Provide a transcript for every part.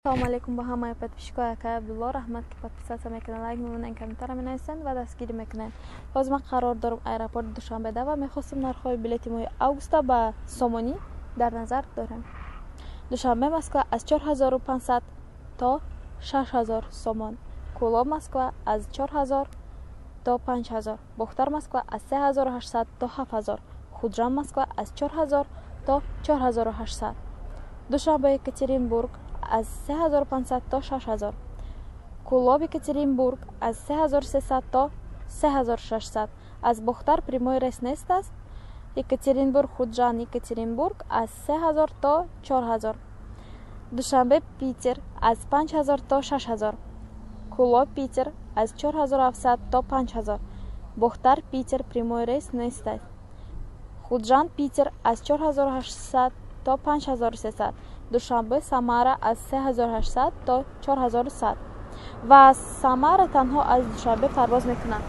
Ассалому алайкум ба ҳамаи подписчикои акай Абдулло. Раҳмат, ки подписаться мекунед, лайк мемонед, комментария менависед ва дастгирӣ мекунед. Ҳозир ман қарор дорам аэропорти Душанбеда ва мехостам нархҳои билети моҳи августа ба сомонӣ дар назар дорем. Душанбе Москва аз 4500 то 6000 сомон, Кӯлоб Москва аз 4000 то 5000, Бохтар Москва аз 3800 то 7000, Худжанд Москва аз 4000 то 4800, Душанбе Екатеринбург аз 3500 то 6000, Кӯлоб Екатеринбург аз 3300 то 3600. Аз Бохтар прямой рейс нест аст. Екатеринбург Худжанд Екатеринбург аз 3000 то 4000, Душанбе Питер аз 5000 то 6000, Кӯлоб Питер аз 4700 то 5000, Бохтар Питер прямой рейс нест аст. Худжанд Питер аз 4800 то 5300, Душанбе Самара аз 3800 то 4100 ва Самара танҳо аз Душанбе парвоз мекунад.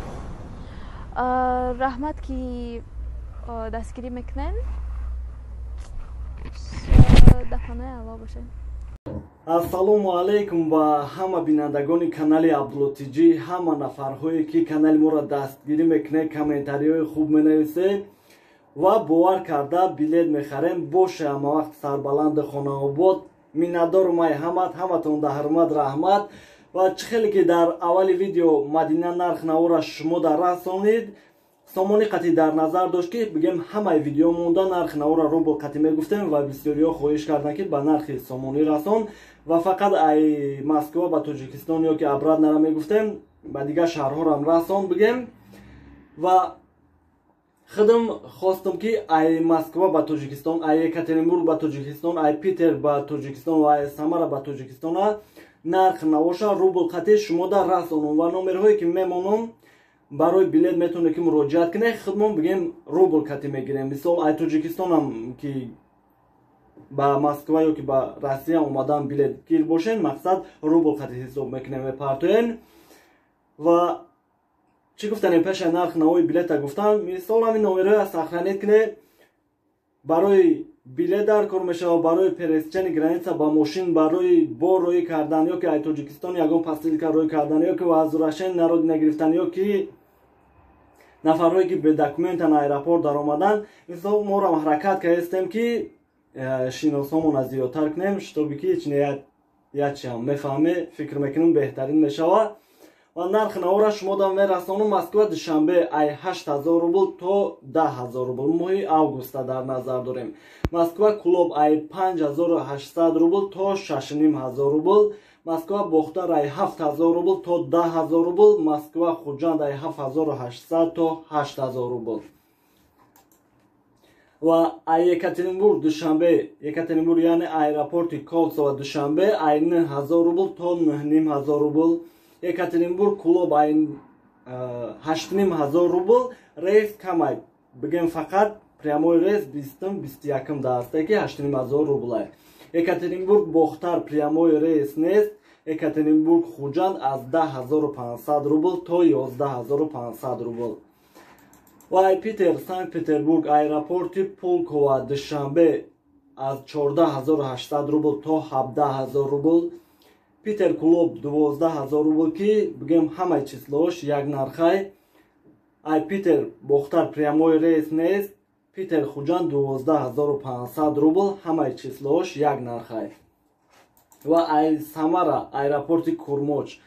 Раҳмат, ки дастгирӣ мекунед. Дар паноҳи Аллоҳ бошед. Ассалому алайкум ба ҳама бинандагони канали Абдулло Тиҷӣ, ҳама нафарҳое, ки канали моро дастгирӣ мекунед, комментариҳои хуб менависед ва бовар карда билет мехарем. Боше ҳамавақт сарбаланди хонаобод. Миннатдорум ай ҳамат, ҳаматон да ҳурмат, раҳмат. Ва чӣ хеле ки дар аввали видео Мадина нарх навора шумо дар расонид, сомонӣ қатъӣ дар назар дошт, ки бигем ҳамаи видео монда нархи навора рубл қатъӣ мегуфтем ва бисёриҳо хоҳиш карданд, ки ба нархи сомонӣ расон ва фақат ай Москва ба Тоҷикистон ё ки обратно мегуфтем, ба дигар шаҳрҳорам расон бигем. Ва худам хостам, ки ай Москва ба Тоҷикистон, ай Екатеринбург ба Тоҷикистон, ай Питер ба Тоҷикистон ва ай Самара ба Тоҷикистона нарх навоша рубл қатъи шумо дар расонам ва номерҳое ки мемонам, барои билет метавонед, ки муроҷиат кунед. Худмон бигем, рубл кати мегирем. Мисол, ай Тоҷикистонам ки ба Москва ё ки ба Россия омадан билет гир бошен, мақсад, рубл кати ҳисоб мекунем, мепартоем. Ва чӣ гуфтанем, пеши нарх навои билета гуфтам, мисол, ҳамин номерҳоя сохранить кунед, барои билет дар кор мешавад, барои пересечение граница ба мошин, барои бор роӣ кардан ё ки ай Тоҷикистон ягон посылка роӣ кардан ё ки возвращение на родина гирифтан ё ки нафарҳое, ки бе документан аэропорт даромадан. Мисол, морам ҳаракат кардастем, ки шиносҳомона зиёдтар кунем, чтобы ки ячиам мефаҳме, фикр мекунем, беҳтарин мешавад. Ва нархи навора шумо дам мерасонам. Москва Душанбе ай 8000 рубл то 10 000 рубл, моҳи августа дар назар дорем. Москва Кӯлоб ай 5800 рубл то 6500 рубл, Москва Бохтар ай 7000 рубл то 10 000 рубл, Москва Хуҷанд ай 7800 то 8000 рубл. Ва ай Екатеринбург Душанбе, Екатеринбург, яъне аэропорти Кольцово Душанбе ай 9000 рубл то 9500 рубл, Екатеринбург Кӯлоб ай 8500 рубл. Рейс камай, бигем, фақат прямой рейс 20-ум, 21-ум даасте, ки 8500 рублай. Екатеринбург Бохтар прямой рейс нест. Екатеринбург Хуҷанд аз 10 500 рубл то 11 500 рубл. Ва ай Питер Санкт Петербург аэропорти Пулково Душанбе аз 14 800 рубл то 17 000 рубл, Питер Кӯлоб 12 000 рубл, ки бигем, ҳамаи числош як нархай. Ай Питер Бохтар прямой рейс нест. Питер Хуҷанд 12 500 рубл, ҳамаи числош як нархай. Ва ай Самара аэропорти Курмоч,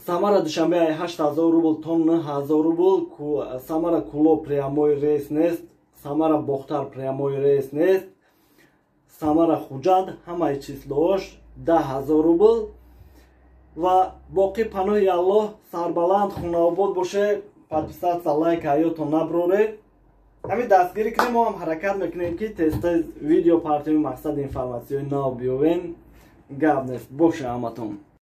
Самара Душанбе ай 8000 рубл то 9000 рубл. Самара Кӯлоб прямой рейс нест. Самара Бохтар прямой рейс нест. Самара Хуҷанд ҳамаи числош 10 000 рубл. Ва боқӣ паноҳи Аллоҳ, сарбаланд, хонаобод боше. Подписаться, лайк ҳаётон наброред, ҳамин дастгирӣ кунем. Мо ҳам ҳаракат мекунем, ки тез-тез видео партоем, мақсад, информатсияи нав биёвем. Гап нест, боше ҳаматон.